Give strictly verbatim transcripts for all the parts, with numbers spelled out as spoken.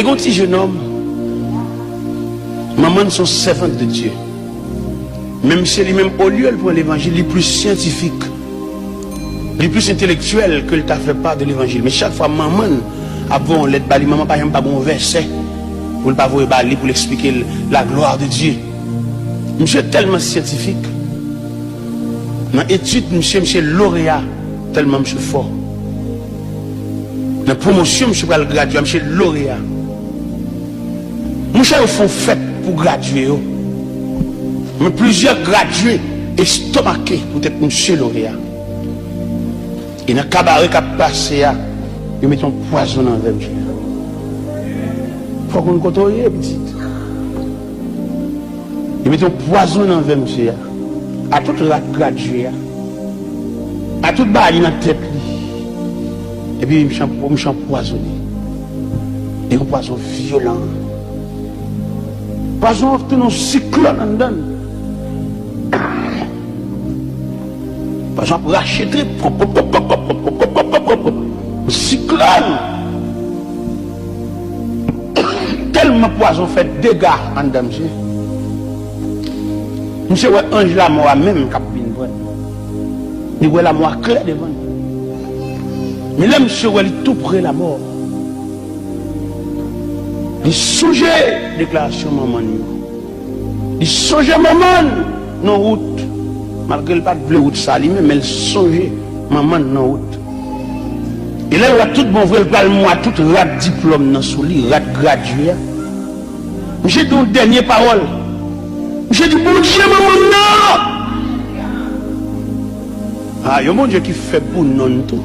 Yon ti jenòm, manman l se yon sèvant de Dye. Men misye li menm, olye l pran levanjil, li plis syantifik, li plis entelektyèl ke l ta fè pa de levanjil. Men chak fwa manman l ap voye yon lèt ba li, manman pa janm pa gen yon vèsè pou l pa voye ba li pou l eksplike l la gloire de Dieu. Misye tèlman syantifik. Nan etid misye, misye loreya, tèlman misye fò. Nan pwomosyon, misye pral gradye, misye loreya. Monchè, yo fè yon fèt pou gradye yo. Men plizyè gradye estomake poutèt misye loreya. E nan kabare k ap pase a, yo mete yon pwazon nan vè misye. Fò w konn kote w ye, pitit. Yo mete yon pwazon nan vè misye a. A tout rad gradye a. A tout bagay li nan tèt li. Epi misye, misye anpwazonnen. E yon pwazon vyolan. Pwazon an tounen yon siklòn anndan l. Pwazon ap rache trip. Yon siklòn. Tèlman pwazon fè dega anndan misye. Misye wè anj lamò a menm k ap vin pran l. Li wè lamò a klè devan l. Men lè misye wè li tou pre lamò, li sonje deklarasyon manman l yo. Li sonje manman l nan wout. Malgre l pa t vle wout sa li menm, men l sonje manman l nan wout. E lè l wè tout bon vre, l pral mwa tout rad diplòm nan sou li, rad gradye a. Misye di yon dènye pawòl. Misye di, "Bondye manman m nan!" A, yon Bondye ki fè pou non l tou.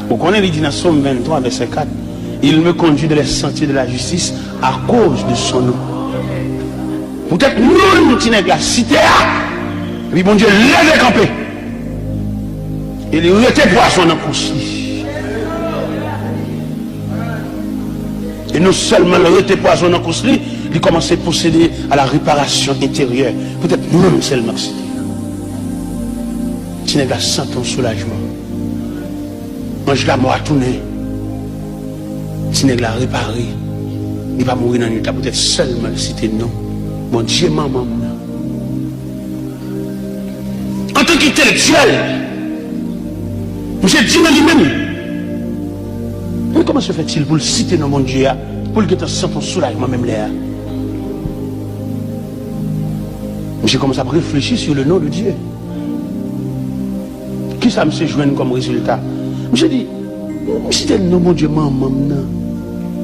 Ou konnen li di nan Sòm venntwa, vèsè kat, "Il me conduit dans les sentiers de la justice à cause de son nom." Poutèt non ti nèg la site a, epi Bondye leve kanpe. E li rete pwazon nan kous li. E non sèlman l rete pwazon nan kous li, li kòmanse pwosede a la reparasyon enteryè. Poutèt non l sèlman k site. Ti nèg la santi yon soulajman. Anj lamò a tounen. Ti nèg la repare. Li pa mouri nan nwit la poutèt sèlman l site non Bondye manman m nan. Antanke entelektyèl, misye di nan li menm, men kòman se fètil pou l site non Bondye a, pou l gentan santi yon soulajman menm lè a? Misye kòmanse ap reflechi sur le nom de Dieu. Kisa misye jwenn kòm rezilta? Misye di, "M site non Bondye manman m nan,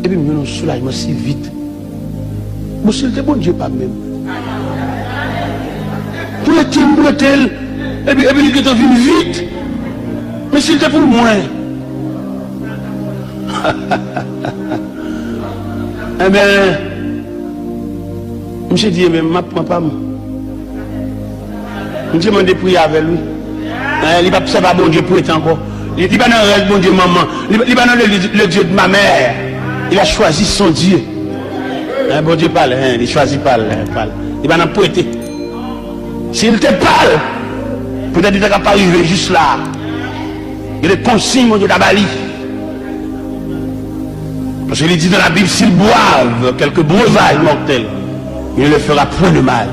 epi m jwenn yon soulajman si vit." Bon, si l te Bondye pa m menm, pou l te prete l, epi, epi li gentan vin vit. Men si l te pou mwen. Enben, misye di, "Enben, m ap pran pa m." Misye mande priye avè l, wi. Hein, li p ap sèvi a Bondye prete ankò. Li, li pa nan rèl Bondye manman. Li, li pa nan le, le Dieu de ma mère. Il a choisi son Dieu. Hein, Bondye pa l, hein, li chwazi pa l, hein, pa l. Li pa nan prete. Si l te pa l, petèt li ta ka pa rive jis la. Gen de konsiy Bondye ta ba li. Paske li di nan Labib, "S'ils boivent quelque breuvage mortel, il ne leur fera point de mal."